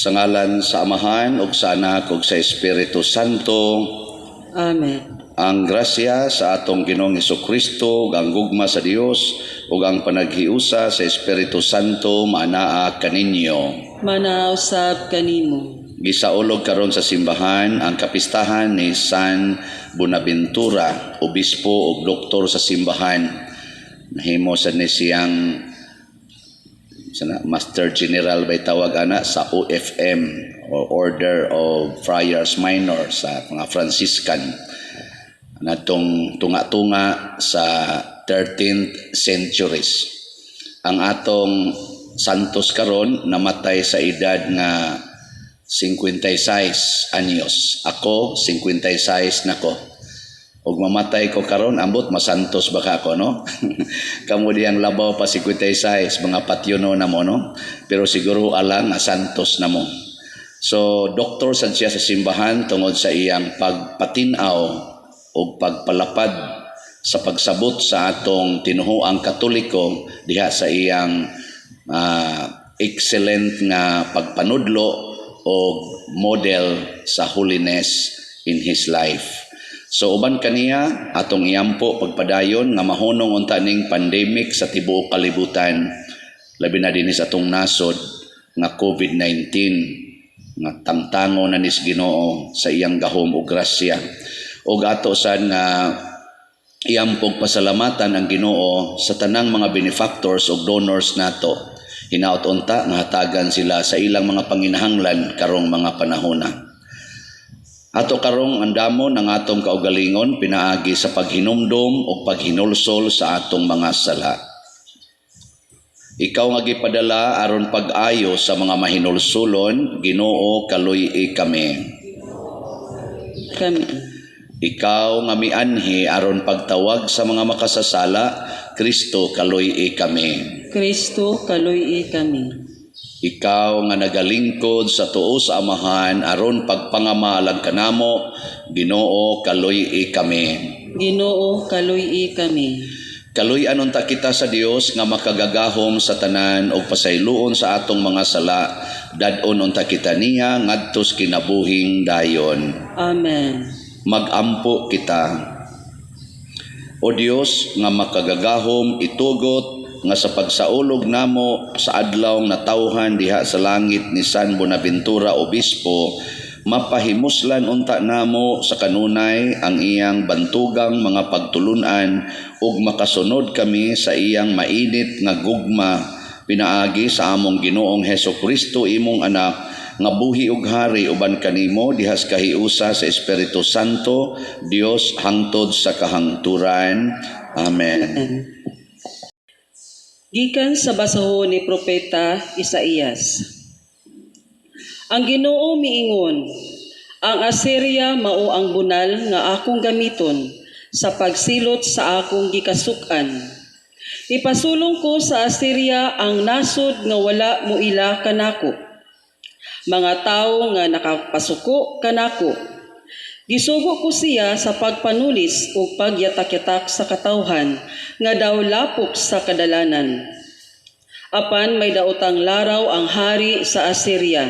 Sa ngalan sa Amahan ug sa Anak ug sa Espiritu Santo. Amen. Ang grasya sa atong Ginoong Kristo ug ang gugma sa Dios ug ang panaghiusa sa Espiritu Santo maanaa kaninyo. Manaa usab kanimo. Gisaulog karon sa simbahan ang kapistahan ni San Bonaventura, obispo ug doktor sa simbahan. Nahimo sa ni siyang sana Master General bay tawag ana sa OFM o Order of Friars Minor sa mga Franciscan natong tunga-tunga sa 13th centuries. Ang atong santos karon namatay sa edad nga 56 anyos. Ako 56 na ko. Ug mamatay ko karon, ambot masantos ba ka ako, no? Kamo diyang labaw pa 56, mga patyono na mo, no? Pero siguro alang nga santos na mo. So doktor sad siya sa simbahan tungod sa iyang pagpatin-aw ug pagpalapad sa pagsabot sa atong tinuhuang Katoliko diha sa iyang excellent nga pagpanudlo o model sa holiness in his life. So uban kaniya atong iampo pagpadayon nga mahunong unta ning pandemic sa tibuok kalibutan, labi na dinhi sa atong nasod nga COVID-19 nga tangtango na nis Ginoo sa iyang gahom ug grasya. Ug ato sad nga iampog pasalamatan ang Ginoo sa tanang mga benefactors ug donors nato. Hinaot unta nga hatagan sila sa ilang mga panginahanglan karong mga panahona. Ato karong andamon ang atong kaugalingon pinaagi sa paghinumdom ug paghinulsol sa atong mga sala. Ikaw nga gipadala aron pag-ayo sa mga mahinulsulon, Ginoo, kaluy-i kami. Kami. Ikaw nga mianhi aron pagtawag sa mga makasasala, Kristo, kaluy-i kami. Kristo, kaluy-i kami. Ikaw nga nagalingkod sa tuo sa Amahan aron pagpangamalag kanamo, Ginoo, kaluy-i kami. Ginoo, kaluy-i kami. Kaluy-an unta kita sa Dios nga makagagahom sa tanan ug pasayloon sa atong mga sala. Dad-on unta kita niya ngadto sa kinabuhing dayon. Amen. Magampo kita. O Dios nga makagagahom, itugot nga sa pagsaulog namo sa adlaw natawhan diha sa langit ni San Bonaventura Obispo, mapahimuslan unta namo sa kanunay ang iyang bantugang mga pagtulunan ug makasunod kami sa iyang mainit nga gugma pinaagi sa among Ginoong Heso Kristo, imong anak, nga buhi ug hari uban kanimo dihas kahiusa sa Espiritu Santo, Dios, hangtod sa kahangturan. Amen. Gikan sa basahon ni Propeta Isaías. Ang Ginoo miingon, ang Assyria mao ang bunal nga akong gamiton sa pagsilot sa akong gikasuk-an. Ipasulong ko sa Assyria ang nasod nga wala moila kanako. Mga tawo nga nakapasuko kanako. Gisugo ko siya sa pagpanulis ug pagyatak-yatak sa katawhan nga daw lapok sa kadalanan. Apan may daotang laraw ang hari sa Assyria.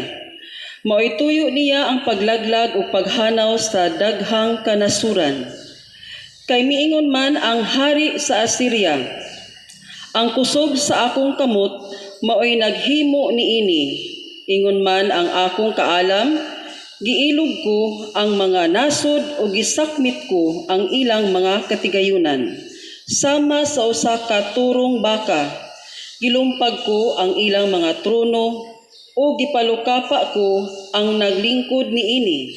Mao'y tuyo niya ang paglaglag ug paghanaw sa daghang kanasuran. Kay miingon man ang hari sa Assyria, ang kusog sa akong kamot mao'y naghimo niini. Ingon man ang akong kaalam, giilog ko ang mga nasod ug gisakmit ko ang ilang mga katigayunan. Sama sa usa ka turong baka, gilumpag ko ang ilang mga trono o gipalukapa ko ang naglingkod niini.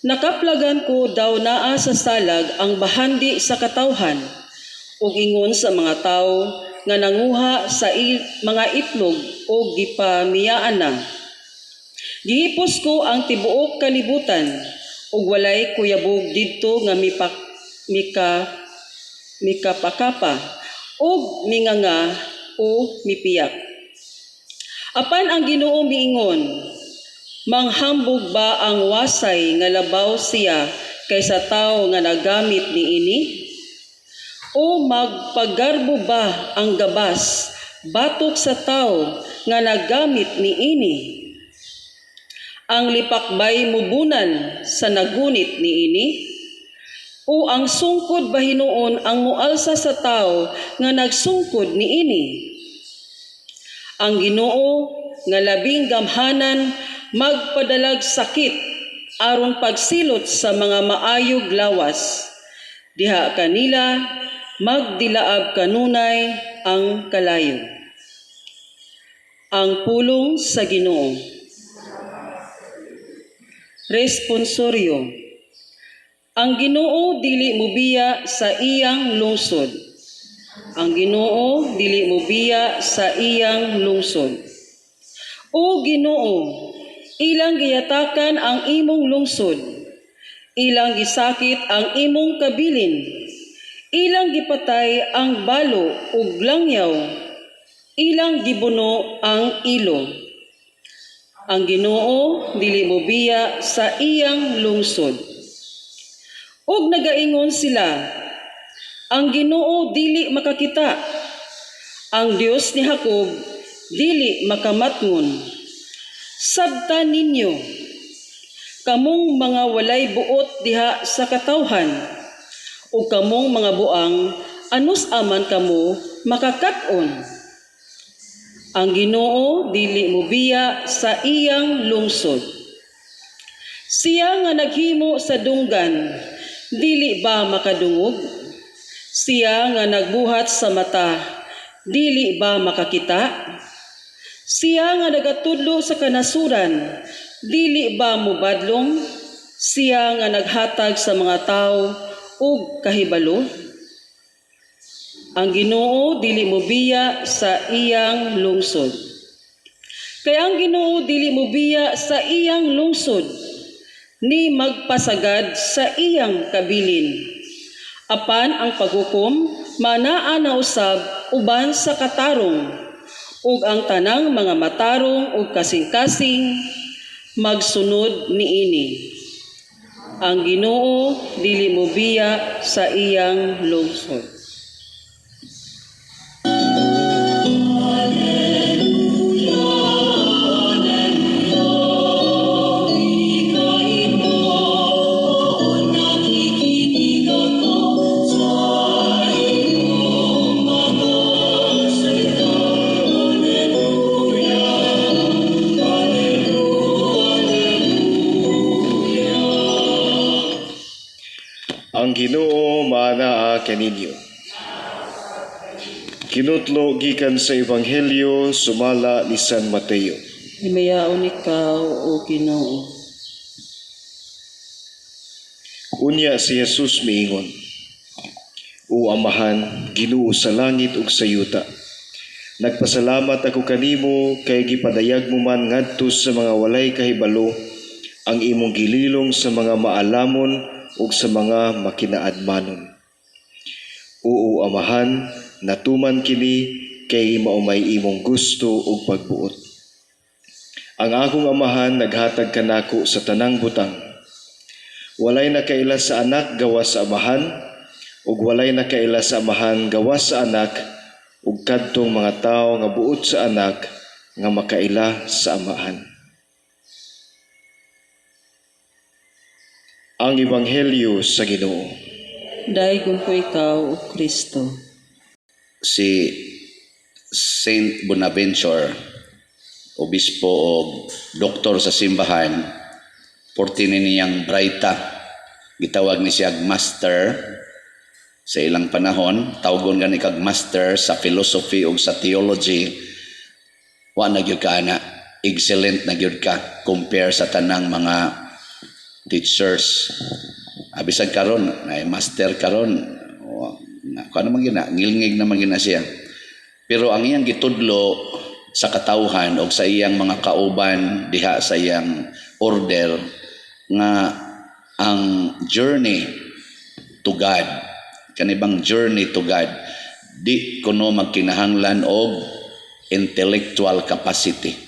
Nakaplagan ko daw naa sa salag ang bahandi sa katawhan ug ingon sa mga tawo nga nanguha sa mga itlog o gipamiyaan na. Gihipos ko ang tibuok kalibutan ug walay kuyabog didto nga mikapakapa ug minganga o mipiyak. Apan ang Ginoo miingon, manghambog ba ang wasay nga labaw siya kaysa tawo nga nagamit niini? O magpagarbo ba ang gabas batok sa tawo nga nagamit niini? Ang lipakbay mubunal sa nagunit niini? O ang sungkod ba hinuon ang mualsa sa tao nga nagsungkod niini? Ang Ginoo nga labing gamhanan magpadalag sakit aron pagsilot sa mga maayog lawas. Diha kanila magdilaab kanunay ang kalayo. Ang pulong sa Ginoo. Responsoryo. Ang Ginoo dili mubiya sa iyang lungsod. Ang Ginoo dili mubiya sa iyang lungsod. O Ginoo, ilang giyatakan ang imong lungsod. Ilang gisakit ang imong kabilin. Ilang gipatay ang balo ug langyaw. Ilang gibuno ang ilo. Ang Ginoo dili mobiya sa iyang lungsod. Ug nagaingon sila, "Ang Ginoo dili makakita. Ang Dios ni Jacob dili makamatngon." Sabta ninyo, kamong mga walay buot diha sa katawhan, ug kamong mga buang, anus-a man kamo makakat-on? Ang Ginoo dili mobiya sa iyang lungsod. Siya nga naghimo sa dunggan, dili ba makadungog? Siya nga nagbuhat sa mata, dili ba makakita? Siya nga nagatudlo sa kanasuran, dili ba mobadlong? Siya nga naghatag sa mga tawo og kahibalo? Ang Ginoo dili mobiya sa iyang lungsod. Kay ang Ginoo dili mobiya sa iyang lungsod, ni magpasagad sa iyang kabilin. Apan ang paghukom manaa na usab uban sa katarong, ug ang tanang mga matarong ug kasing-kasing magsunod niini. Ang Ginoo dili mobiya sa iyang lungsod. Ang Ginoo maanaa kaninyo. Kinutlo gikan sa Ebanghelyo sumala ni San Mateo. Himayaon ikaw, O Ginoo. Unya si Jesus miingon, "O Amahan, Ginoo sa langit ug sa yuta, nagpasalamat ako kanimo kay gipadayag mo man ngadto sa mga walay kahibalo ang imong gililong sa mga maalamon ug sa mga makinaadmanon. Oo, Amahan, natuman kini kay mao may imong gusto ug pagbuot. Ang akong Amahan naghatag kanako sa tanang butang. Walay nakaila sa Anak gawas sa Amahan, ug walay nakaila sa Amahan gawas sa Anak, ug kadtong mga tawo nga buot sa Anak nga makaila sa Amahan." Ang Ebanghelyo sa Ginoo. Daygon ko ikaw, O Kristo. Si Saint Bonaventure, obispo o doktor sa simbahan, porti ni niyang braita. Gitawag ni siya master sa ilang panahon, tawgon gani kag master sa philosophy o sa theology. Wa na gyud ka ana, excellent na gyud ka compare sa tanang mga teachers. Abisag karon, na master karon, kuno man gyud na, ngilngig na man gyud na siya. Pero ang iyang gitudlo sa katawhan o sa iyang mga kauban diha sa iyang order nga ang journey to God, kanibang journey to God, di kuno magkinahanglan og intellectual capacity.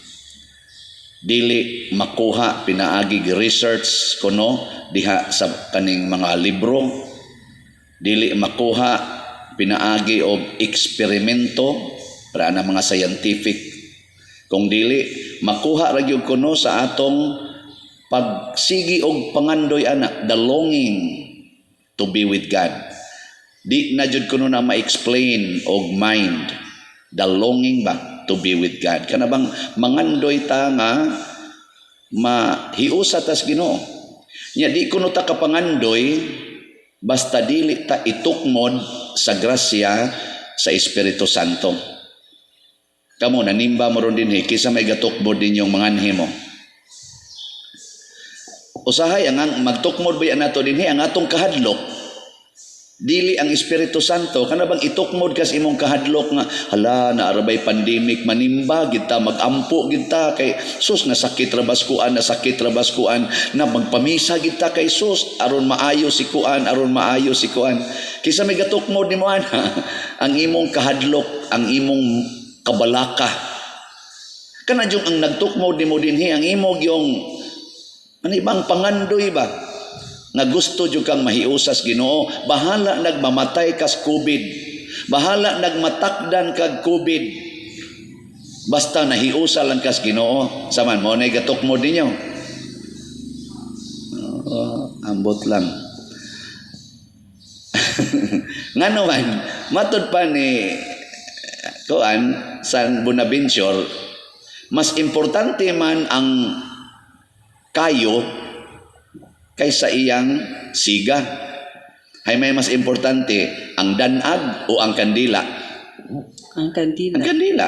Dili makuha pinaagi research kuno diha sa kaning mga libro, dili makuha pinaagi og eksperimento para na mga scientific, kung dili makuha ra gyud kuno sa atong Pagsigi og pangandoy ana, the longing to be with God. Di na jud kuno na ma-explain og mind, the longing ba to be with God. Kana bang mangandoy ta nga mahiusa tas Ginoo. Nya di kuno ta kapangandoy basta dili ta itukmod sa grasya sa Espiritu Santo. Kamo nanimba mo ron dinhi, kinsa may gatukmod ninyong manganhi mo? Usahay ang magtukmod ba nato dinhi ang atong kahadlok, dili ang Espiritu Santo. Kana bang itukmod kas imong kahadlok nga hala, naa ra bay pandemic, manimba gid ta, magampo gid ta kay sus, nasakit ra bas kuan, nasakit ra bas kuan, na magpamisa gid ta kay sus aron maayo si kuan, aron maayo si kuan. Kinsa may gatukmod nimo ana? Ang imong kahadlok, ang imong kabalaka. Kana jung ang nagtukmod nimo dinhi ang imong yung ano ibang pangandoy ba nga gusto jud kang mahiusas Ginoo, bahala nagmamatay kas COVID, bahala nagmatakdan kag COVID, basta nahiusa lang kas Ginoo. Saman mo na gatukmod ninyo? Oh, ambot lang. Ngano man, matud pa ni kuan, San Bonaventure, mas importante man ang kayo kaysa iyang siga. Hay may mas importante, ang danag o ang kandila? Ang kandila. Ang kandila.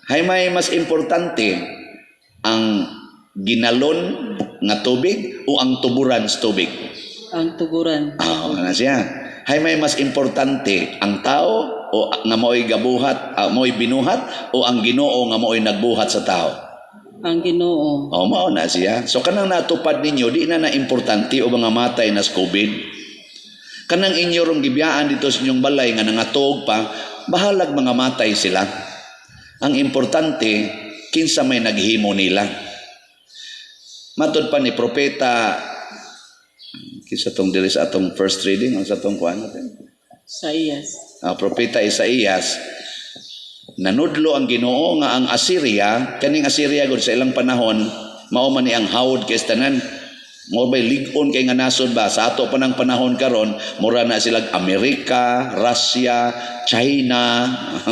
Hay may mas importante, ang ginalon nga tubig o ang tuburan sa tubig? Ang tuburan. Ah, na siya. Hay may mas importante, ang tao o nga mao'y gabuhat, mao'y binuhat o ang Ginoo nga mao'y nagbuhat sa tao? Ang Ginoo. O, mao na siya. So kanang natupad ninyo, di na na importante o mga matay na sa COVID. Kanang inyo rong gibiyaan dito sa inyong balay nga nangatog pa, bahalag mga matay sila. Ang importante, kinsa may naghimo nila. Matod pa ni propeta, kinsa tong diri sa atong first reading, ang sa atong kuan natin? Isaías. Propeta Isaías, nanudlo ang Ginoo nga ang Assyria, kaning Assyria gud sa ilang panahon, mao man ni ang hawod kay tanan. Mo bay lig-on kay nga nasod ba sa ato pa ng panahon karon, mura na sila Amerika, Russia, China,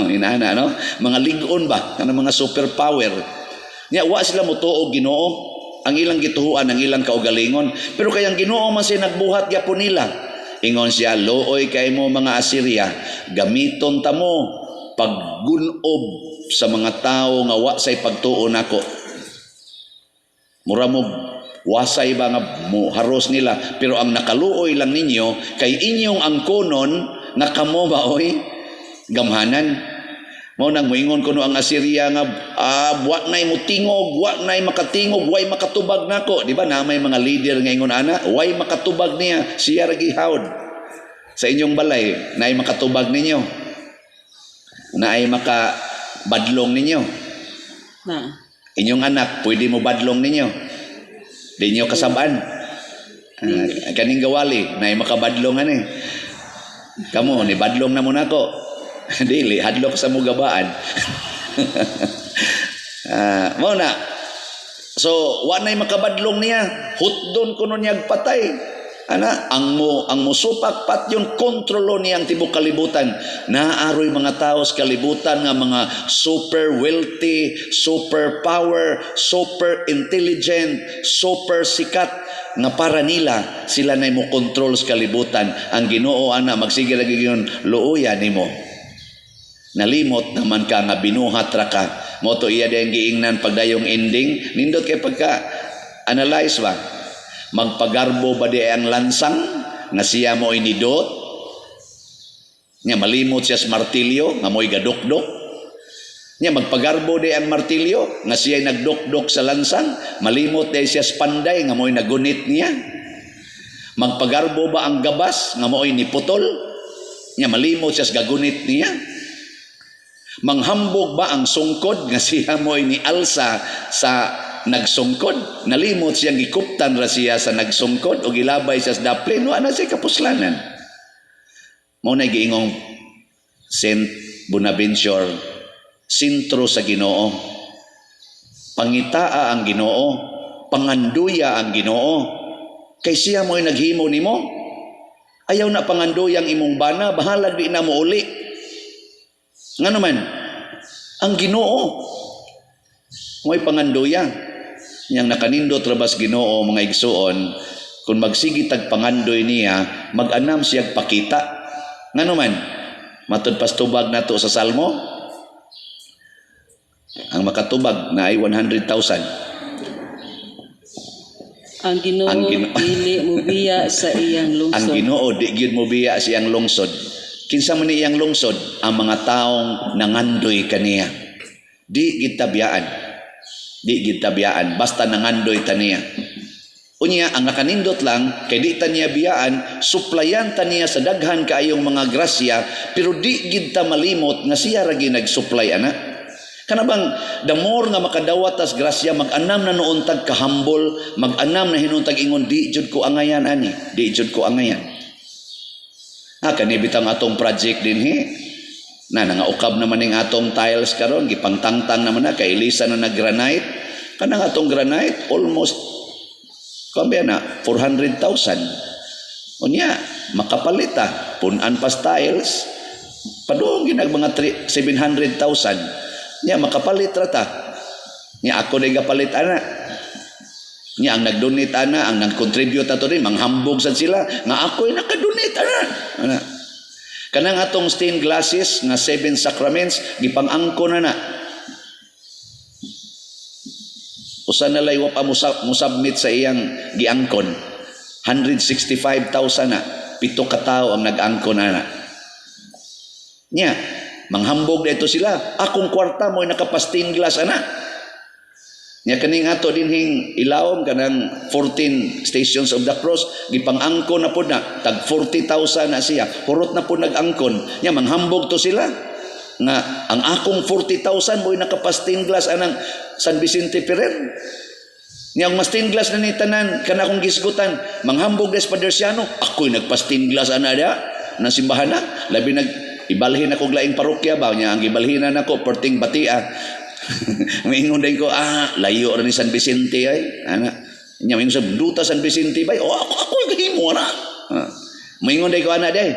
inana no? Mga lig-on ba kanang mga superpower. Nya wa sila motuo Ginoo. Ang ilang gituhuan ang ilang kaugalingon. Pero kay ang Ginoo man siya nagbuhat gyapon nila. Ingon siya, "Luoy kay mo mga Assyria, gamiton ta mo paggunob sa mga tao nga wa say pagtuo nako." Mura mo wasay ba nga mo haros nila, pero ang nakaluoy lang ninyo kay inyong angkonon nga kamo maoy gamhanan. Mao nang moingon kuno ang Assyria nga wa nay mutingog, wa nay makatingog, way makatubag nako. Di ba na may mga leader nga ingon ana, way makatubag niya, siya ra gihawd. Sa inyong balay, naay makatubag ninyo? Naay makabadlong ninyo? Na. Inyong anak, pwede mo badlong ninyo? Di nyo kasabaan. Kaning gawali, naay makabadlong ani. Kamo, ni badlong na mo nako. Dili, hadlok sa mugabaan. Mao na. So, wa nay makabadlong niya. Hutdon kuno niya patay. Ana, ang musupak patyon kontrolo niya ang tibok kalibutan. Naaroy mga tao sa kalibutan nga mga super wealthy, super power, super intelligent, super sikat nga para nila sila nay mo kontrol sa kalibutan. Ang Ginoo ana magsige lagi yun, "Luoya nimo. Nalimot naman ka nga binuhat ra ka." Mo to iya dayang giingnan pagdayong ending, nindot kay pagka analyze ba. Magpagarbo ba di ang lansang nga siya mo inidot? Nya malimot siya sa martilyo nga mo'y gadukdok. Nya magpagarbo di ang martilyo nga siya nagdukdok sa lansang, malimot di siya sa panday nga mo'y nagunit niya. Magpagarbo ba ang gabas nga mo'y niputol? Nya malimot siya sa gagunit niya. Manghambog ba ang sungkod nga siya mo'y nialsa sa nagsungkod? Nalimot siyang gikuptan ra siya sa nagsungkod o gilabay siya sa daplin, wa na siya kapuslanan. Mao na giingong Saint Bonaventure, sentro sa Ginoo. Pangitaa ang Ginoo. Panganduya ang Ginoo. Kay siya mo'y naghimo nimo. Ayaw na panganduyang imong bana, bahalag di na mo uli. Ngano man, ang Ginoo mo'y panganduya. Yang nakanindot ra bas Ginoo, mga igsuon, kung magsigi tag pangandoy niya, mag-anam siyag pakita. Ngano man, matud pas tubag nato sa Salmo, ang makatubag na ay 100,000. Ang Ginoo Ang dili mubiya sa iyang Ang lungsod. Ginoo di gyud mobiya sa iyang lungsod. Kinsa man ni iyang lungsod? Ang mga taong nangandoy kaniya. Di gid tabiyaan. Di gid tabiyaan basta nangandoy ta niya. Unya, ang nakanindot lang kay di ta niya biyaan, suplayan ta niya sa daghan kaayong mga grasya, pero di gid ta malimot nga siya ra gyud nag-supply ana. Kana bang the more nga makadawat tas grasya, mag-anam na noon tag kahambol, mag-anam na hinuon tag ingon, "Di jud ko angayan ani, di jud ko angayan." Ha, kani bitang atong project dinhi na nangaukab naman ning atong tiles karon, gipangtangtang naman na kay ilisa na na granite. Kanang atong granite, almost kambi na 400,000. Unya makapalit ah, pun-an pas tiles, padung ginag mga 700,000. Nya makapalit ra ta. Nya ako na gapalit ana. Nya ang nag-donate ana, ang nag-contribute ato din, manghambog sad sila nga ako'y naka-donate ana. Ana. Kanang atong stained glasses nga seven sacraments, gipang-angko na na. Usa na lay wa pa musubmit sa iyang giangkon. 165,000 na. 7 ka tawo ang nag-angkon ana. Nya, manghambog na ito sila. "Akong kwarta mo'y nakapa-stained glass ana." Nya kaning ato dinhing ilawom, kanang 14 Stations of the Cross, gipang-angkon na pod na, tag 40,000 na siya. Hurot na pod nag-angkon. Nya manghambog to sila nga ang akong 40,000 mo'y nakapa-stained glass anang San Vicente Ferrer. Nya ang ma-stained glass na ni tanan kana akong gisgutan, manghambog des Paderciano, "Ako'y nagpa-stained glass ana dia na simbahan na." Labi nag ibalhin ako laing parokya ba nya, ang gibalhinan nako perting batia. Moingon din ko, "Ah, layo ra ni San Vicente ay." Ana. Nya moingon sa duta San Vicente bay, "Oh, ako gahimo ana." Ah. Moingon din ko ana day.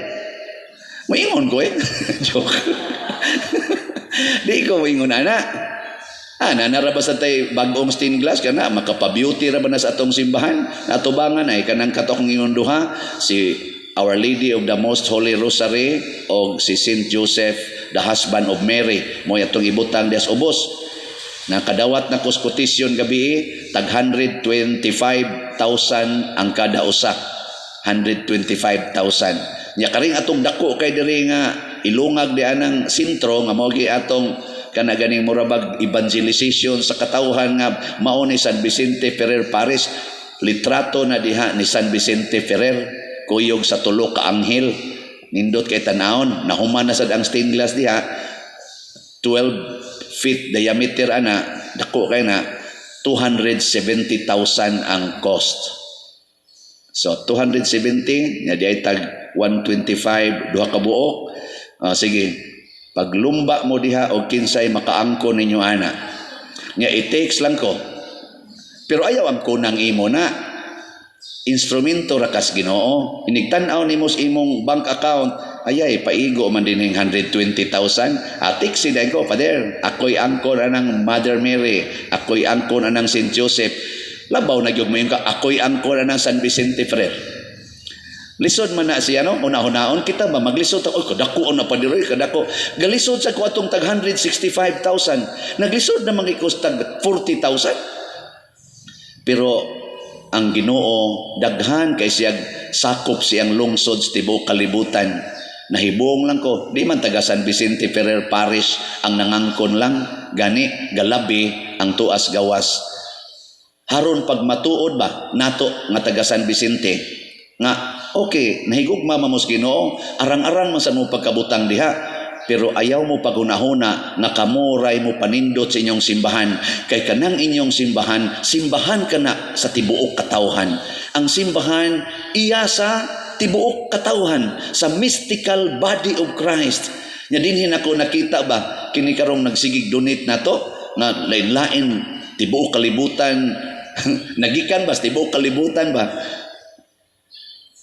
Moingon ko eh. Joke. Di ko moingon ana. Ah, nanara ba sa tay bag-ong stained glass kana makapa-beauty ra ba na sa atong simbahan? Natubangan ay kanang katong ingon duha, si Our Lady of the Most Holy Rosary o si Saint Joseph, the husband of Mary, mo atong ibutang des ubos. Nakadawat na kos quotation gabi, tag 125,000 ang kada usa. 125,000. Nya karing atong dako kay diri nga ilungag di anang sentro nga mao gi atong kana ganing murabag evangelization sa katawhan nga mao ni San Vicente Ferrer Parish, litrato na diha ni San Vicente Ferrer kuyog sa tulo ka anghel. Nindot kay tanawon. Nahuman na sad ang stained glass diha, 12 feet diameter ana, dako kay na, 270,000 ang cost. So 270 nya di ay tag 125 duha ka buok. Ah, sige, paglumba mo diha og kinsay makaangkon ninyo ana. Nya i-takes lang ko, pero ayaw ang kunang imo na instrumento ra kas Ginoo. Inigtan-aw nimo sa imong bank account, ayay, paigo man din 120,000. Atik si ko, "Father, ako'y angkon anang Mother Mary, ako'y angkon anang Saint Joseph." Labaw na gyud mo yung ka, "Ako'y angkon anang San Vicente Ferrer." Lisod man na siya, no? Una-unaon kita ba, maglisod ta, "Oy, kadako na pa diri, kadako." Galisod sa ko atong tag 165,000. Naglisod na mga ikos tag 40,000. Pero ang Ginoo daghan kay siyag sakop siyang lungsod sa tibuok kalibutan. Nahibong lang ko, di man taga San Vicente Ferrer Parish ang nangangkon lang, gani galabi ang tuas gawas. Haron pag matuod ba nato nga taga San Vicente nga okay, nahigugma mo sa Ginoo, arang-arang man sa mo pagkabutang diha, pero ayaw mo paghunahuna nga kamuray mo panindot sa inyong simbahan, kay kanang inyong simbahan, simbahan kana sa tibuok katawhan. Ang simbahan iya sa tibuok katawhan, sa mystical body of Christ. Nya dinhin ako nakita ba kini karong nagsigig donate nato nga lain-lain tibuok kalibutan. Nagikan ba, sa tibuok kalibutan ba?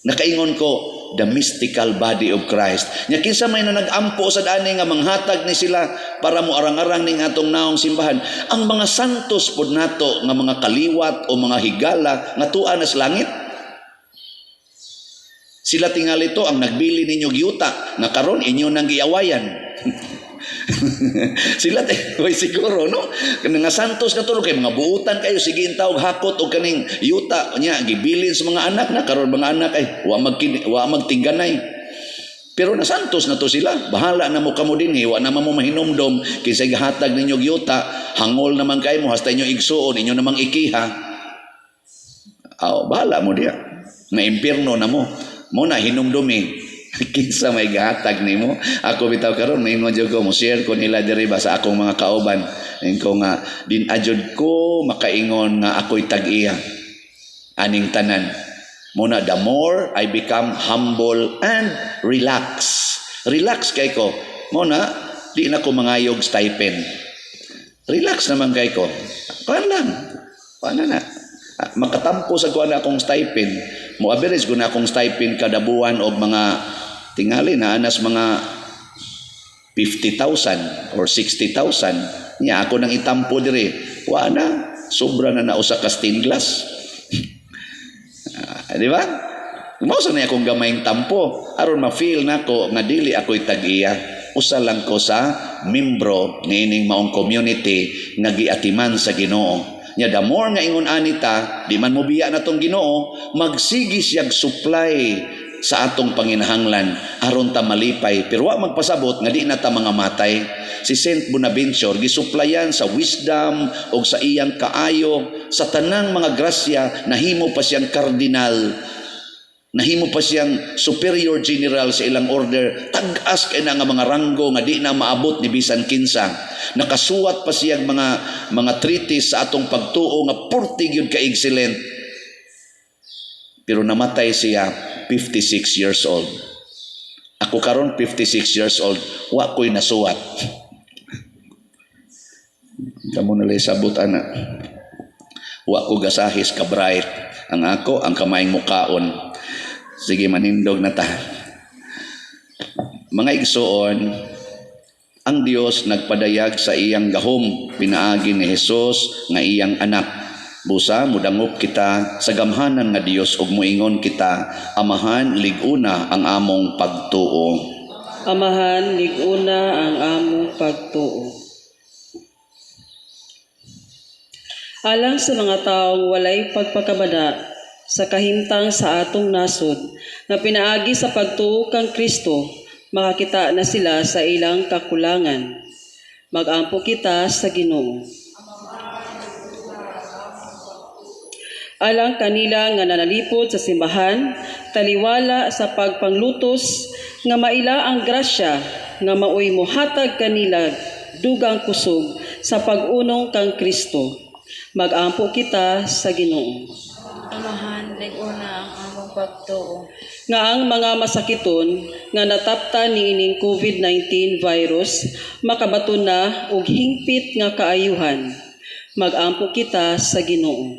Nakaingon ko, the mystical body of Christ. Nya kinsa may na nag-ampo sa dani nga manghatag ni sila para mo arang-arang ning atong naong simbahan? Ang mga santos pod nato nga mga kaliwat o mga higala nga tua na sa langit. Sila tingali to ang nagbili ninyo yuta nga karon inyo nang giawayan. Sila te, oy, siguro, no, nga santos ka to kay mga buutan kayo, sige tawag hakot og kaning yuta nya gibilin sa mga anak na karon mga anak ay wa magtingganay. Pero nasantos na to sila. Bahala na mo kamo dinhi, wa na mo mahinumdom kinsay gahatag ninyo yuta, hangol naman kay mo hasta inyo igsuon, inyo namang ikiha. Aw, bahala mo diya. Na impierno na mo. Mo na hinumdumi kinsa may gahatag nimo. Ako bitaw karon maingon jud ko, mo share ko nila diri ba sa akong mga kauban. Ko nga din ajud ko makaingon nga ako'y tag-iya aning tanan. Muna the more I become humble and relax. Relax kay ko. Muna di na ko mangayog stipend. Relax naman kay ko. Kuan lang. Kuan na na. Ah, makatampo sa kuan na akong stipend. Mo average ko na akong stipend kada buwan og mga tingali na anas mga 50,000 or 60,000. Nya ako nang itampo diri. Wa na, sobra na na usa ka stained glass. Ah, di ba? Mao sa na akong gamayng tampo aron ma-feel nako nga dili ako'y tag-iya. Usa lang ko sa membro niining maong community nga giatiman sa Ginoo. Nya the more nga ingon ani ta, di man mo biya na tong Ginoo, magsigi siyag supply sa atong panginahanglan aron ta malipay, pero wa magpasabot nga di na ta mga matay. Si Saint Bonaventure gisuplayan sa wisdom og sa iyang kaayo sa tanang mga grasya, nahimo pa siyang kardinal, nahimo pa siyang superior general sa ilang order. Tag-as kay na nga mga ranggo nga di na maabot ni bisan kinsa. Nakasuwat pa siyang mga treatise sa atong pagtuo nga purtig yun ka excellent, pero namatay siya 56 years old. Ako karon 56 years old, wa ko'y nasuwat. Kamo na lay sabot ana. Wa ko gasahis ka bright. Ang ako ang kamaing mukaon. Sige, manindog na ta. Mga igsuon, ang Dios nagpadayag sa iyang gahom pinaagi ni Hesus nga iyang anak. Busa mudangop kita sa gamhanan nga Dios ug moingon kita, Amahan, lig-una ang among pagtuo. Amahan, lig-una ang among pagtuo. Alang sa mga taong walay pagpakabada sa kahimtang sa atong nasod, nga pinaagi sa pagtuo kang Kristo, makakita na sila sa ilang kakulangan. Magampo kita sa Ginoo. Alang kanila nga nanalipod sa simbahan, taliwala sa pagpanglutos, nga maila ang grasya, nga maoy mohatag kanila dugang kusog sa pag-unong kang Kristo. Magampo kita sa Ginoo. Amahan, lig-una ang among pagtuo. Nga ang mga masakiton nga nataptan niining COVID-19 virus makabaton na og hingpit nga kaayuhan. Magampo kita sa Ginoo.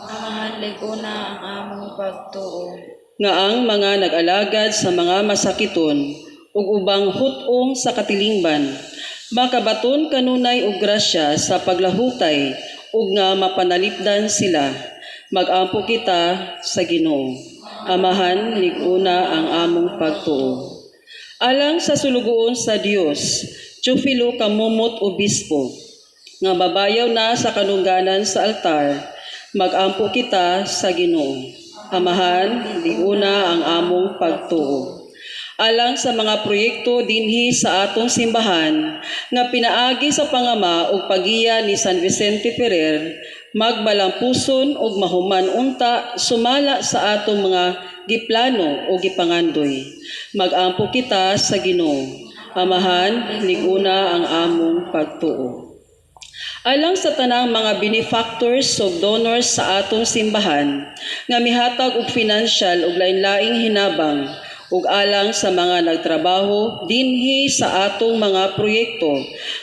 Amahan, lig-una ang among pagtuo. Nga ang mga nag-alagad sa mga masakiton ug ubang hut-ong sa katilingban makabaton kanunay og grasya sa paglahutay ug nga mapanalipdan sila. Magampo kita sa Ginoo. Amahan, lig-una ang among pagtuo. Alang sa sulugoon sa Dios, Teofilo Camomot Obispo, nga mabayaw na sa kanungganan sa altar, magampo kita sa Ginoo. Amahan, lig-una ang among pagtuo. Alang sa mga proyekto dinhi sa atong simbahan nga pinaagi sa pangama ug pagiya ni San Vicente Ferrer, magbalampuson ug mahuman unta sumala sa atong mga giplano o gipangandoy. Magampo kita sa Ginoo. Amahan, lig-una ang among pagtuo. Alang sa tanang mga benefactors ug donors sa atong simbahan nga mihatag og financial ug lain-laing hinabang Ug alang sa mga nagtrabaho dinhi sa atong mga proyekto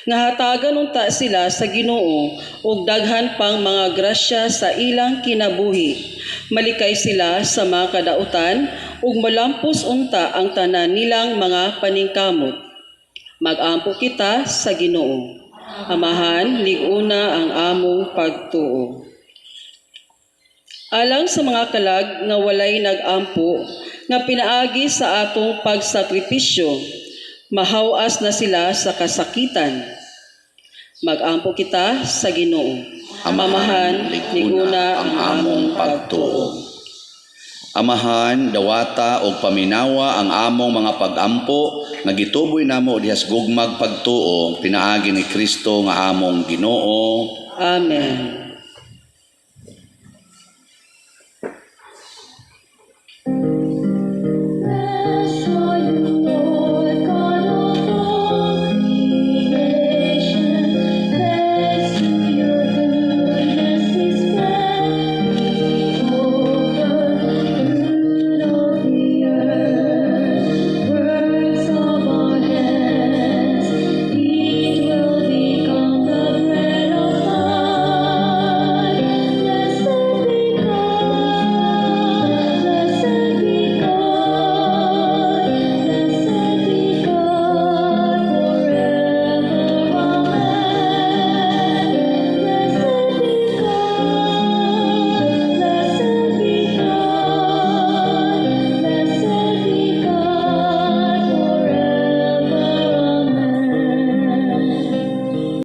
nga hatagan unta sila sa Ginoo og daghan pang mga grasya sa ilang kinabuhi. Malikay sila sa mga kadautan ug malampos unta ang tanan nilang mga paningkamot. Magampo kita sa Ginoo. Amahan, lig-una ang among pagtuo. Alang sa mga kalag nga walay nag-ampo nga pinaagi sa atong pagsakripisyo, mahawas na sila sa kasakitan. Magampo kita sa Ginoo. Amahan, lig-una ang among pagtuo. Amahan, dawata og paminawa ang among mga pagampo nga gituboy namo diha sa gugmag pagtuo pinaagi ni Kristo nga among Ginoo. Amen. Blessed are you, Lord God of all creation. Thanks to your goodness is spread we offer fruit of the earth, works of our hands. It will become the bread of life. Blessed be God, blessed be God, blessed be God forever. Amen. Blessed be God, blessed be God, blessed be God forever. Amen.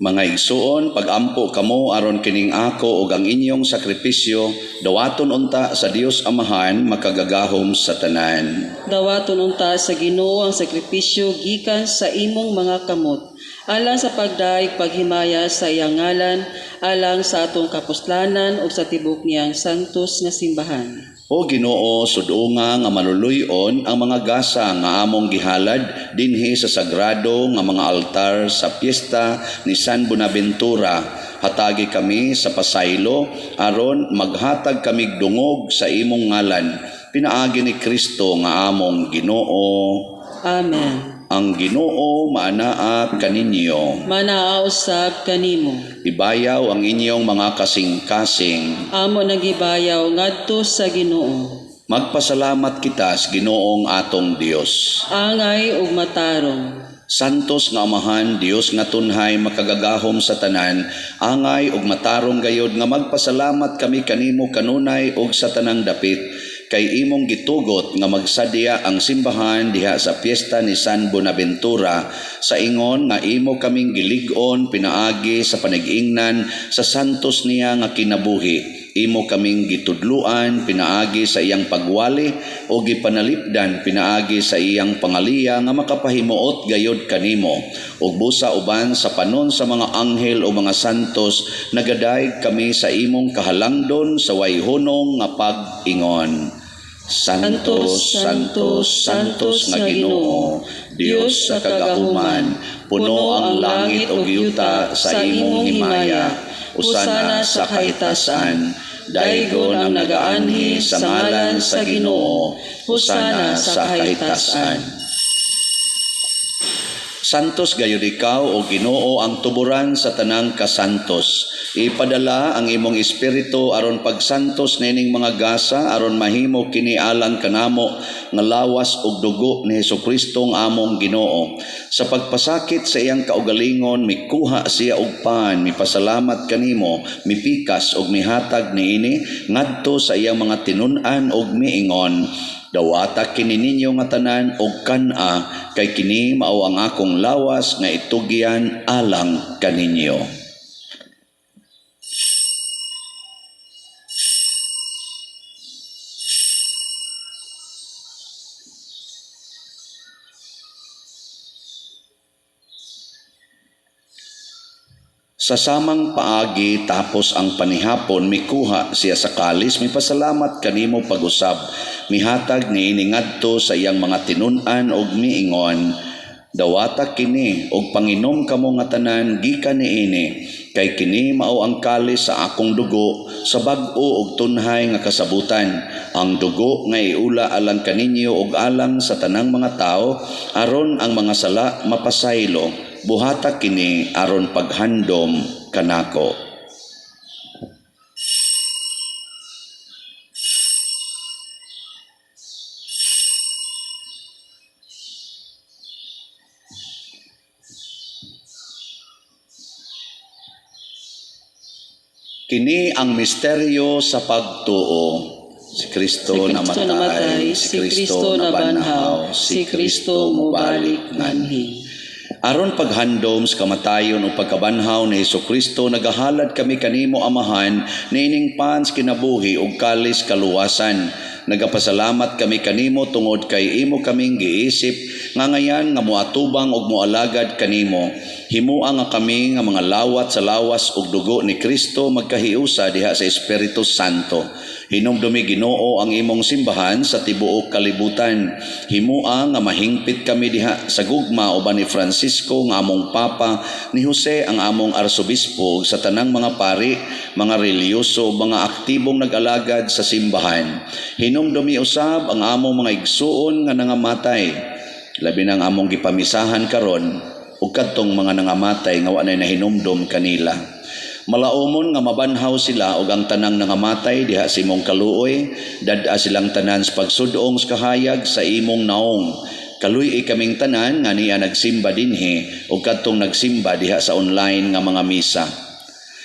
Mga igsuon, pagampo kamo aron kining ako ug ang inyong sakripisyo dawaton unta sa Dios Amahan makagagahom sa tanan. Dawaton unta sa Ginoo ang sakripisyo gikan sa imong mga kamot, alang sa pagdayeg paghimaya sa iyang ngalan, alang sa atong kapuslanan ug sa tibok niyang santos nga simbahan. O Ginoo, sudunga nga maluluy-on ang mga gasa nga among gihalad dinhi sa sagrado nga mga altar sa piyesta ni San Bonaventura. Hatagi kami sa pasaylo aron maghatag kami dungog sa imong ngalan. Pinaagi ni Kristo nga among Ginoo. Amen. Ang Ginoo maanaa kaninyo. Manaa usab kanimo. Ibayaw ang inyong mga kasing-kasing. Amo nagibayaw ngadto sa Ginoo. Magpasalamat kita sa Ginoong atong Dios. Angay ug matarong. Santos nga Amahan, Dios nga tunhay makagagahom sa tanan, angay ug matarong gayod nga magpasalamat kami kanimo kanunay ug sa tanang dapit, kay imong gitugot nga magsadya ang simbahan diha sa piyesta ni San Bonaventura sa ingon nga imo kaming gilig-on pinaagi sa panigingnan sa santos niya nga kinabuhi. Imo kaming gitudluan pinaagi sa iyang pagwali o gipanalipdan pinaagi sa iyang pangaliya nga makapahimuot gayod kanimo. Ug busa uban sa panon sa mga anghel o mga santos, nagadayeg kami sa imong kahalangdon sa way hunong nga pag-ingon. Santos, Santos, Santos nga Ginoo, Dios sa kagahuman, puno ang langit ug yuta sa imong himaya, usana sa kahitasan. Daygon ang nagaanhi sa ngalan sa Ginoo, hosana sa kahitasan. Santos gayud ikaw o Ginoo ang tuburan sa tanang kasantos. Ipadala ang imong espiritu aron pagsantos nining mga gasa aron mahimo kini alang kanamo nga lawas ug dugo ni Hesukristo ang among Ginoo. Sa pagpasakit sa iyang kaugalingon mikuha siya og pan, mipasalamat kanimo, mipikas ug mihatag niini ngadto sa iyang mga tinun-an ug miingon, dawata kini ninyo nga tanan og kan-a, kay kini mao ang akong lawas nga itugyan alang kaninyo. Sa samang paagi tapos ang panihapon, mikuha siya sa kalis, mipasalamat kanimo pag-usab, mihatag niini ngadto sa iyang mga tinun-an og miingon, Dawata kini og panginom kamo nga tanan gikan niini, kay kini mao ang kalis sa akong dugo sa bag-o og tunhay nga kasabutan, ang dugo nga iula alang kaninyo ug alang sa tanang mga tawo aron ang mga sala mapasaylo. Buhata kini aron paghandom kanako. Kini ang misteryo sa pagtuo. Si Kristo Si Kristo namatay, namatay, si Kristo nabanhaw, si Kristo mobalik nganhi. Aron paghandom sa kamatayon o pagkabanhaw ni Hesukristo, nagahalad kami kanimo, Amahan, niining pans kinabuhi ug kalis kaluwasan. Nagapasalamat kami kanimo tungod kay imo kaming giisip nga ngayan nga moatubang ug moalagad kanimo. Himua nga kami nga mga lawat sa lawas ug dugo ni Kristo magkahiusa diha sa Espiritu Santo. Hinumdumi, Ginoo, ang imong simbahan sa tibuok kalibutan. Himua nga mahingpit kami diha sa gugma uban ni Francisco nga among Papa, ni Jose ang among arsobispo, ug sa tanang mga pari, mga relihiyoso, mga aktibong nag-alagad sa simbahan. Hinumdumi usab ang among mga igsuon nga nangamatay, labi nang among gipamisahan karon ug kadtong mga nangamatay nga wa nay nahinumdom kanila. Malaumon nga mabanhaw sila ug ang tanang nangamatay diha sa imong kaluoy, dad-a silang tanan sa pagsudong sa kahayag sa imong naong. Kaluy-i kaming tanan nga niya nagsimba dinhi ug kadtong nagsimba diha sa online nga mga misa.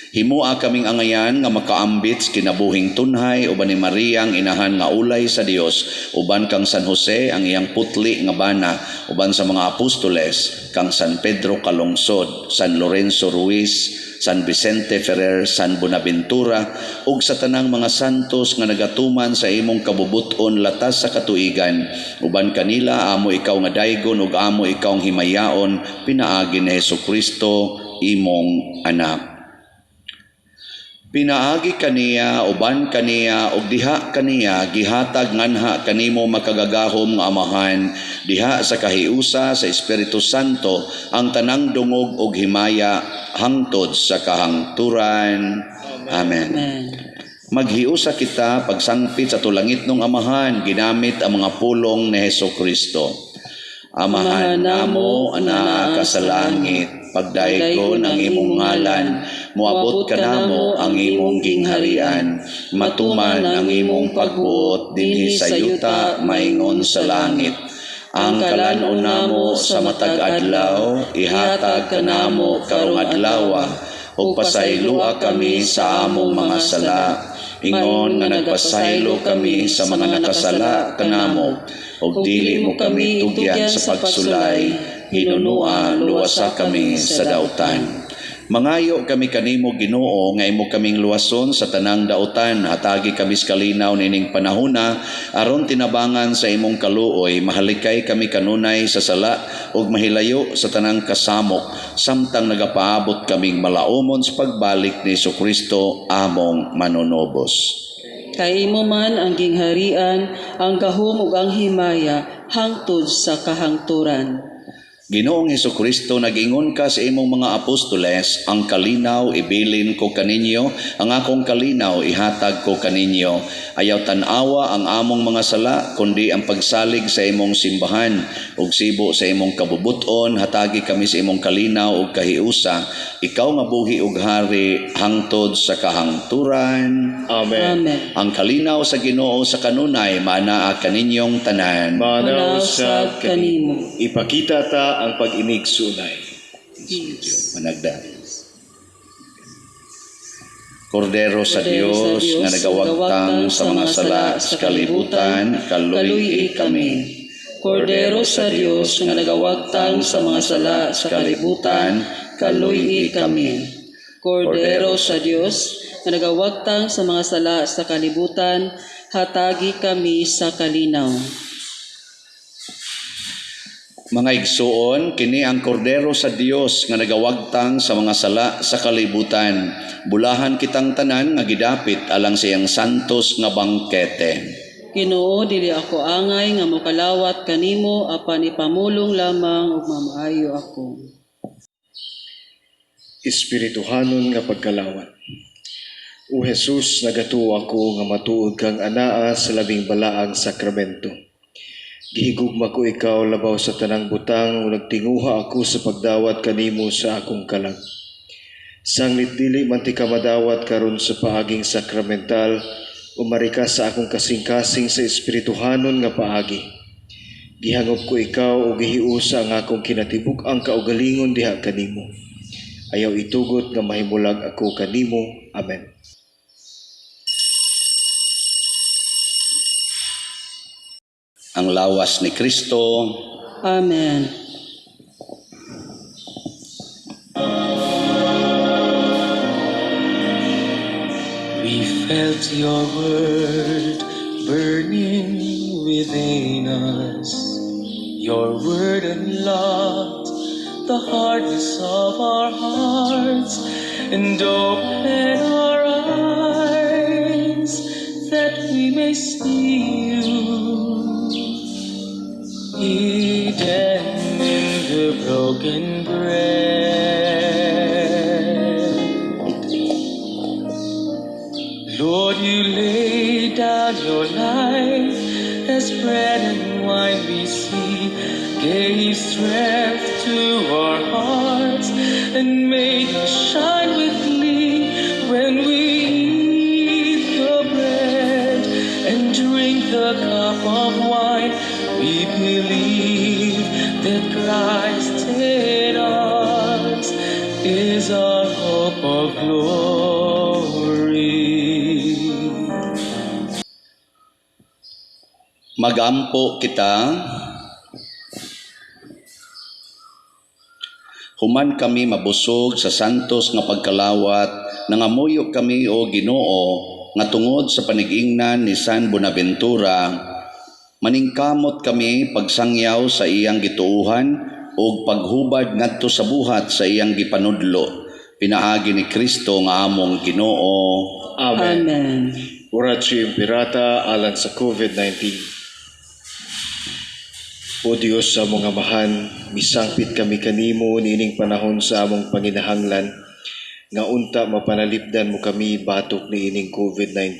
Himua kaming angayan nga makaambit sa kinabuhing tunhay uban ni Maria ang inahan nga ulay sa Dios, uban kang San Jose ang iyang putli nga bana, uban sa mga apostoles, kang San Pedro Calungsod, San Lorenzo Ruiz, San Vicente Ferrer, San Bonaventura, ug sa tanang mga santos nga nagatuman sa imong kabubuton latas sa katuigan. Uban kanila amo ikaw nga daygon ug amo ikaw ang himayaon pinaagi ni Hesukristo imong anak. Pinaagi kaniya, uban kaniya, ug diha kaniya, gihatag nganha kanimo makagagahom nga Amahan, diha sa kahiusa sa Espiritu Santo, ang tanang dungog ug himaya hangtod sa kahangturan. Amen. Amen. Maghiusa kita pagsangpit sa tulangitnong Amahan, ginamit ang mga pulong ni Heso Kristo. Amahan namo, anaa ka sa langit, pagdaygon ang imong ngalan, moabot kanamo ang imong gingharian, matuman ang imong pagbuot dinhi sa yuta maingon sa langit. Ang kalan-on namo sa matag adlaw, ihatag kanamo karong adlaw, ug pasayloa kami sa among mga sala, ingon nga nagpasaylo kami sa mga nakasala kanamo, ug dili mo kami tugyan sa pagsulay, hinunua luwasa kami sa dautan. Mangayo kami kanimo, Ginoo, nga imo kaming luwason sa tanang dautan. Hatagi kami sa kalinaw nining panahona aron tinabangan sa imong kaluoy mahalikay kami kanunay sa sala ug mahilayo sa tanang kasamok samtang nagapaabot kaming malaumon sa pagbalik ni Kristo among manunobos. Kay imo man ang gingharian, ang gahom ug ang himaya hangtod sa kahangturan. Ginoong Hesukristo, nag-ingon ka sa imong mga apostoles, "Ang kalinaw ibilin ko kaninyo, ang akong kalinaw ihatag ko kaninyo." Ayaw tan-awa ang among mga sala, kundi ang pagsalig sa imong simbahan. Ug sibo sa imong kabubuton, hatagi kami sa imong kalinaw ug kahiusa. Ikaw nga buhi ug hari hangtod sa kahangturan. Amen. Amen. Ang kalinaw sa Ginoo sa kanunay maanaa kaninyong tanan. Manaw Manaw sa sab kanimo. Ipakita ta ang pag-inigsunay. Peace. Managda. Kordero sa Kordero Dios nga nagawagtang sa mga sala sa kalibutan, kaluy-i kami. Kordero sa Dios nga nagawagtang sa mga sala sa kalibutan, kaluy-i kami. Kordero sa Dios nga nagawagtang sa mga sala sa kalibutan, hatagi kami sa kalinaw. Mga igsuon, kini ang Kordero sa Dios nga nagawagtang sa mga sala sa kalibutan. Bulahan kitang tanan nga gidapit alang sa iyang santos nga bangkete. Ginoo, dili ako angay nga mokalawat kanimo, apan ipamulong lamang ug mamaayo ako. Espirituhanon nga pagkalawat. O Jesus, nagatuo ako nga matuod kang anaa sa Labing Balaang Sakramento. Gihigugma ko ikaw labaw sa tanang butang ug nagtinguha ako sa pagdawat kanimo sa akong kalag. Sanglit dili man tika madawat karon sa paaging sakramental, umari ka sa akong kasing-kasing sa espirituhanon nga paagi. Gihangop ko ikaw ug gihiusa ang akong kinatibuk-ang kaugalingon diha kanimo. Ayaw itugot nga mahimulag ako kanimo. Amen. Ang lawas ni Kristo. Amen. We felt your word burning within us. Your word unlocked the hardness of our hearts and opened our eyes that we may see you hidden in the broken bread. Lord, you laid down your life as bread and wine we see, gave strength to our hearts and made us shine with glee when we eat the bread and drink the cup of wine. We believe that Christ in us is our hope of glory. Magampo kita. Human kami mabusog sa santos nga pagkalawat, nangamuyo kami, o Ginoo, nga tungod sa panigingnan ni San Bonaventura, maningkamot kami pagsangyaw sa iyang gituohan ug paghubad ngadto sa buhat sa iyang gipanudlo, pinaagi ni Kristo nga among Ginoo. Amen. Amen. Oratio Imperata alang sa COVID-19. O Dios sa among Amahan, misangpit kami kanimo niining panahon sa among panginahanglan nga unta mapanalipdan mo kami batok niining COVID-19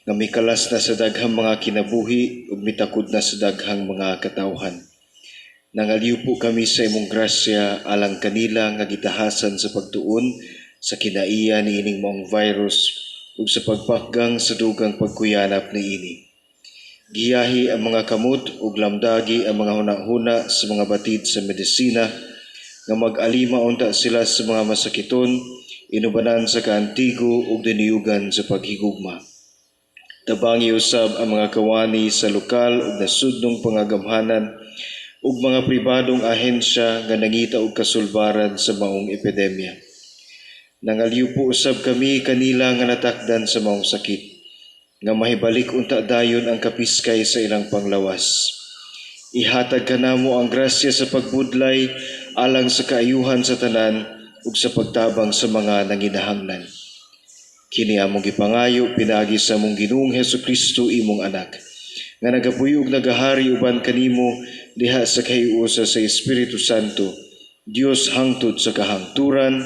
nga mikalas na sa daghang mga kinabuhi ug mitakod na sa daghang mga katawhan. Nangaliw po kami sa imong grasya alang kanila nga gitahasan sa pagtuon sa kinaiya niining maong virus ug sa pagpakgang sa dugang pagkuyanap niini. Giyahi ang mga kamot ug lamdagi ang mga hunahuna sa mga batid sa medisina nga mag-alima unta sila sa mga masakiton, inubanan sa kaantigo ug dinuyugan sa paghigugma. Tabangi usab ang mga kawani sa lokal ug nasudnong pangagamhanan ug mga pribadong ahensya nga nangita og kasulbaran sa maong epidemya. Nangaliw po usab kami kanila nga natakdan sa maong sakit, nga mahibalik unta dayon ang kapiskay sa ilang panglawas. Ihatag kanamo ang grasya sa pagbudlay alang sa kaayuhan sa tanan ug sa pagtabang sa mga nanginahanglan. Kini among gipangayo pinaagi sa among Ginoong Hesukristo, imong anak, nga nagapuyo ug nagahari uban kanimo diha sa kahiusa sa Espiritu Santo, Dios hangtod sa kahangturan.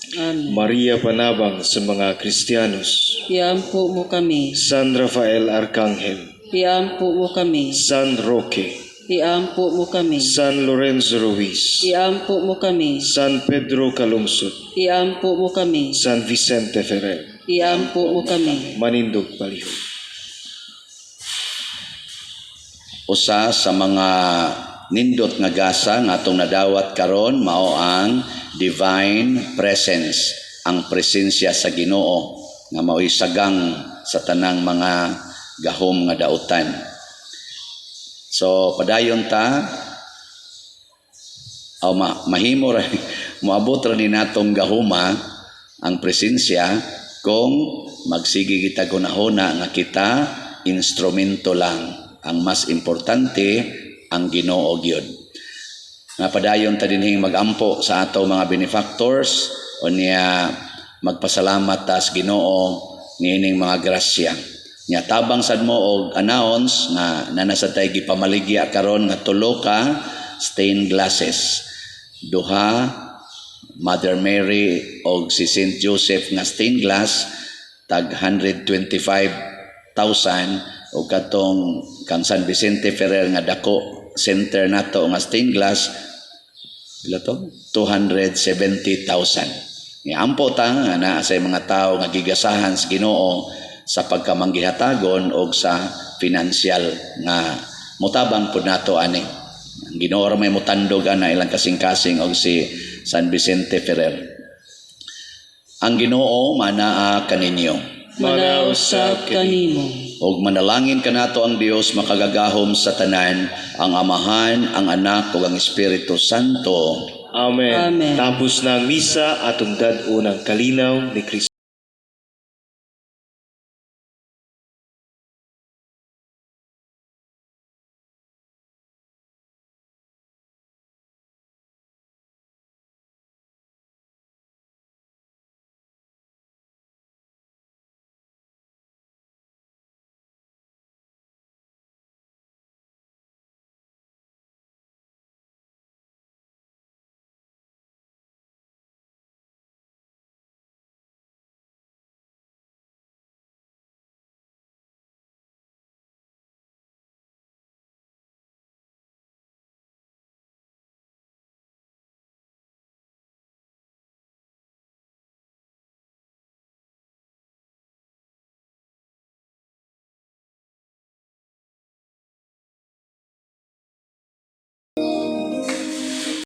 Amen. Maria, panabang sa mga Kristiyanos. Iampo mo kami. San Rafael Arcangel. Iampo mo kami. San Roque. Iampo mo kami. San Lorenzo Ruiz. Iampo mo kami. San Pedro Calungsod. Iampo mo kami. San Vicente Ferrer. Iampo mo kami. Manindog palihog. Usa sa mga nindot nga gasa nga atong nadawat karon mao ang divine presence, ang presensya sa Ginoo nga mao'y sagang sa tanang mga gahom nga dautan. So padayon ta aw mahimo ra moabot ra ni natong gahuma ang presensya kung magsige kita gunahona nga kita instrumento lang. Ang mas importante ang Ginoo gyud. Nga padayon ta dinhing magampo sa ato mga benefactors o niya magpasalamat ta sa Ginoo niining mga grasya. Nya tabang sad mo og announce nga naa na sad tay gipamaligya karon nga tulo ka stained glasses. Duha Mother Mary og si Saint Joseph nga stained glass, tag 125,000, og katong kang San Vicente Ferrer nga dako center nato nga stained glass, pila to? 270,000. Ampo ta nga naa sa mga tao nga gigasahan sa Ginoo sa pagkamanggihatagon og sa financial nga motabang pud nato ani. Ang Ginoo ra may motandog ana ilang kasing-kasing og si San Vicente Ferrer. Ang Ginoo manaa kaninyo. Manaa usab kanimo. Og manalangin kanato ang Dios makagagahom sa tanan, ang Amahan, ang Anak ug ang Espiritu Santo. Amen. Amen. Tapos na ang misa, atong dad-on ang kalinaw ni Kristo.